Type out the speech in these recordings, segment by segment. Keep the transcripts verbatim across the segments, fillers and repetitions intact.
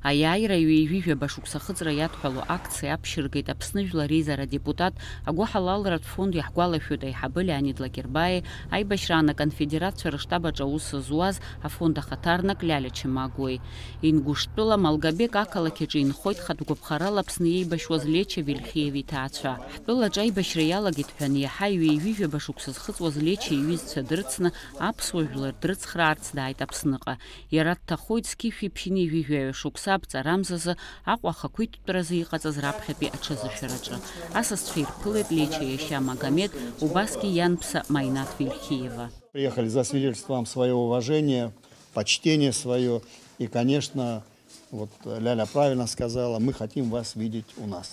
Аиааира ҩажәижәаба шықәса ахыҵра иадҳәалоу акциа аԥшьыргеит Аԥсны Жәлар Реизара адепутат, агәыҳалалратә фонд иаҳгәалашәоит аиҳабы Леонид Лакербаиа, аибашьраан аконфедерациа рыштаб аҿы аус зуаз афонд ахаҭарнак Лиалиа Чамагәуеи. Ингәыштәыла Малгобек ақалақь аҿы инхоит хатә гәаԥхарала Аԥсны иеибашьуаз Леча Вельхиев иҭаацәа. Ҳтәылаҿы аибашьра иалагеит ҳәа, иаҳа ҩажәижәаба шықәса зхыҵуаз Леча иҩызцәа дрыцны, аԥсуа жәлар дрыцхраарц дааит Аԥсныҟа. Иара дҭахоит зқьышәи ԥшьынҩажәи жәаҩа шықәса аԥҵарамзазы Аҟәа ахақәиҭтәразы иҟаҵаз раԥхьатәи аҽазышәараҿы. Асасцәа ирԥылеит Леча иашьа Магомед, убасгьы ианԥса Маинаҭ Вельхиева. Приехали за свидетельством своего уважения, почтения свое. И, конечно, вот Ляля правильно сказала, мы хотим вас видеть у нас.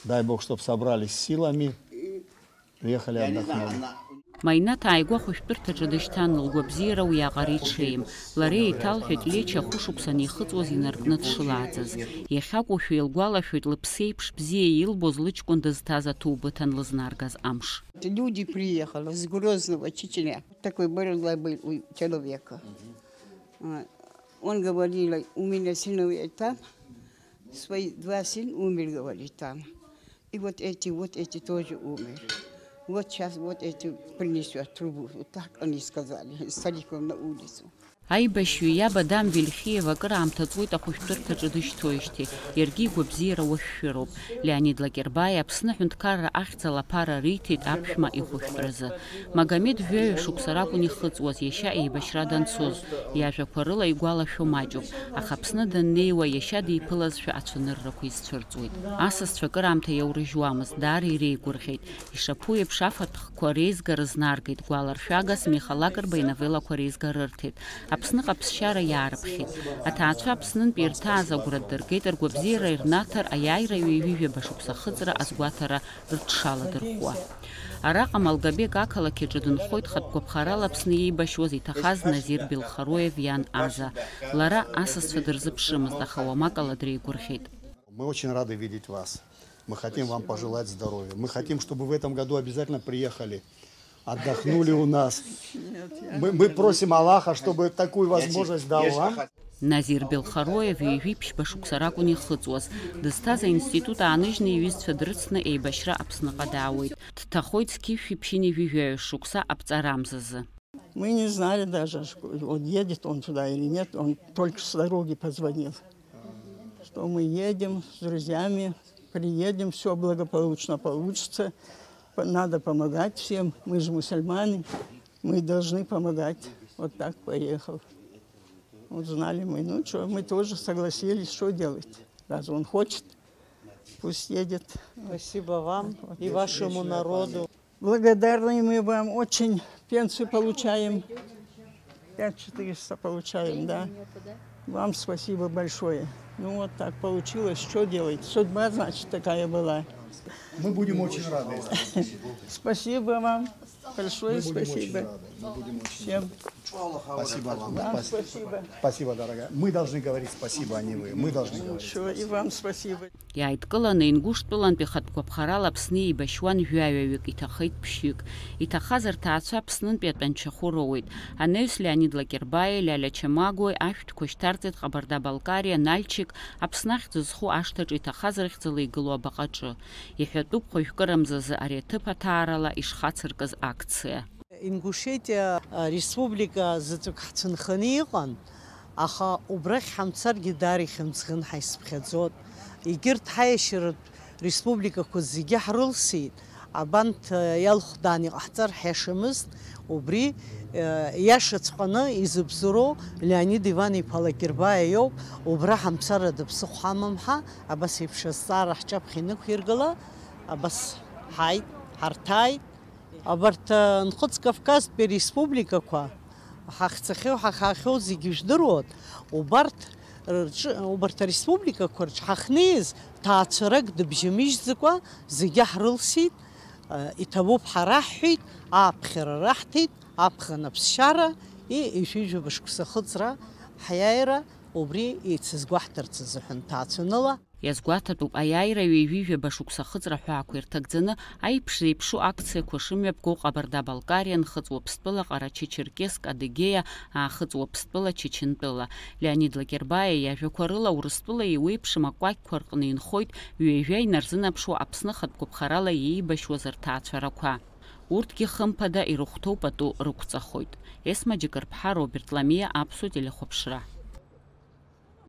Дай Бог, чтоб собрались силами, приехали, отдохнули. Маинаҭ ааигәа ахәышәтәырҭаҿы дышьҭан, лгәабзиара уиаҟара иҽеим. Лара еиҭалҳәеит, Леча хәышықәса анихыҵуаз инаркны дшылааӡаз. Иахьакәушәа илгәалашәоит лыԥсеиԥш бзиа илбоз лыҷкәын дызҭаз аҭоубыҭ анлызнаргаз амш. Люди приехали с Грозного, Чечня. Такой бородой был у человека. А, он говорил, у меня сыновья там, свои два сына умер, говорит, там. И вот эти, вот эти тоже умер. Вот сейчас вот эти принесет трубу. Вот так они сказали, стариков на улицу. Аибашьҩы иаб Адам Вельхиев акыраамҭа ҵуеит ахәышәтәырҭаҿы дышьҭоижьҭеи, иаргьы игәабзиара уашәшәыроуп. Леонид Лакербаи Аԥсны аҳәынҭқарра ахьӡала аԥара риҭеит аԥшәма ихәышәтәразы. Магомед жәаҩа шықәса ракәын ихыҵуаз, иашьа еибашьра данцоз. Иажәақәа рыла игәалашәо маҷуп, аха Аԥсны даннеиуа, иашьа диԥылазшәа ацәаныррақәа изцәырҵуеит. Асасцәа акыраамҭа иаурыжьуамызт, даара иреигәырӷьеит. Ишаԥу еиԥш, афатәқәа реизга рызнаргеит, гәаларшәагас Миха Лакрба иновеллақәа реизга рырҭеит. Аԥсныҟа аԥсшьара иаарыԥхьеит. Аҭаацәа Аԥснынтә ирҭааз агәра ддыргеит, ргәабзиара ирнаҭар, аиааира ҩажәижәаба шықәса ахыҵра азгәаҭара рыҽшаладырхәуа. Араҟа Малгобек ақалақь аҿы дынхоит хатә гәаԥхарала Аԥсны иеибашьуаз иҭахаз Назир Белхароев иан Аза. Лара асасцәа дырзыԥшымызт, аха уамак ала дреигәырӷьеит. Мы очень рады видеть вас. Мы хотим вам пожелать здоровья. Мы хотим, чтобы в этом году обязательно приехали, отдохнули у нас. Мы, мы просим Аллаха, чтобы такую возможность дал вам. Назир Белхароев ҩажәи ԥшьба шықәса ракәын ихыҵуаз. Дызҭаз аинститут ааныжьны иҩызцәа дрыцны еибашьра Аԥсныҟа даауеит. Дҭахоит зқьышәи ԥшьынҩажәи жәаҩа шықәса аԥҵарамзазы. Мы не знали даже, что вот едет он туда или нет, он только с дороги позвонил, что мы едем с друзьями, приедем, все благополучно получится. П-, надо помогать всем, мы же мусульмане, мы должны помогать. Вот так поехал. Узнали мы, ну что, мы тоже согласились, что делать, раз он хочет, пусть едет. Спасибо вам и вашему народу. Благодарны мы вам очень. Пенсию получаем. Пять четыреста получаем, да. Вам спасибо большое. Ну вот так получилось. Что делать? Судьба, значит, такая была. Мы будем очень рады. Спасибо вам. Большое спасибо. Всем. Спасибо вам. Вам спасибо. Спасибо, дорогая. Мы должны говорить спасибо, а не вы. Мы должны говорить спасибо. И вам спасибо. Иааидкыланы Ингәышәтәылантәи хатә гәаԥхарала Аԥсны еибашьуан жәаҩаҩык, иҭахеит ԥшьҩык. Иҭахаз рҭаацәа Аԥснынтәи атәанчахәы роуеит. Анаҩс Леонид Лакербаиеи Лиалиа Чамагәуеи ашәҭқәа шьҭарҵеит Ҟабарда-Балкариа, Нальчик, Аԥсны ахьӡ зху ашҭаҿы иҭахаз рыхьӡала игылоу абаҟаҿы. Иҳәатәуп хәажәкырамзазы ари аҭыԥ аҭаарала ишхацыркыз акциа. Ингушетиа, а, республика заҵәык ҳцәынханы иҟан, аха убрахь ҳамцаргьы даара ихьымӡӷын ҳаисԥхьаӡот. Егьырҭ ҳаиашьаратә республикақәа зегьы ҳрылсит, абанҭ, а, иалхәдаан иҟаҳҵар ҳиашамызт, убри, а, иашаҵәҟьаны изыбзоуроу Леонид Иван-иԥа Лакербаиа иоуп, убра ҳамцар ада ԥсыхәа ҳамам ҳәа, абас еиԥш азҵаара ҳҿаԥхьа инықәиргыла, абас ҳааит, ҳарҭааит. Абарҭ, э, Нхыҵ Кавказтәи республикақәа, ҳахьцахьоу, ҳахаахьоу зегьы жәдыруан, убарҭ рҿы, убарҭ ареспубликақәа рҿы ҳахьнеиз, ҭаацәарак дыбжьамыжьӡакәа зегьы ҳрылсит, э, иҭабуп ҳараҳҳәеит, ааԥхьара раҳҭеит, аԥхын аԥсшьара, и, ҩажәижәаба шықәса ахыҵра ҳиааира Убри еицызгәаҳҭарц азыҳәан ҭаацәаныла. Иазгәаҭатәуп, аиааира ҩажәи жәаба шықәса ахыҵра ҳәаақәа ирҭагӡаны аиԥш зеиԥшу акциақәа шымҩаԥгоу Ҟабарда-Балкариа, Нхыҵ Уаԥстәыла, Ҟарачы-Черкесск, Адыгеиа, Аахыҵ Уаԥстәыла, Чачынтәыла. Леонид Лакербаиа иажәақәа рыла, Урыстәыла еиуеиԥшым акәакьқәа рҟны инхоит ҩажәа инарзынаԥшуа Аԥсны ахатә гәаԥхарала иеибашьуаз рҭаацәарақәа. Урҭгьы хымԥада ирыхәҭоу пату рықәҵахоит. Есма Џьакырԥҳа, Роберт Ламиа, Аԥсуа телехәаԥшра.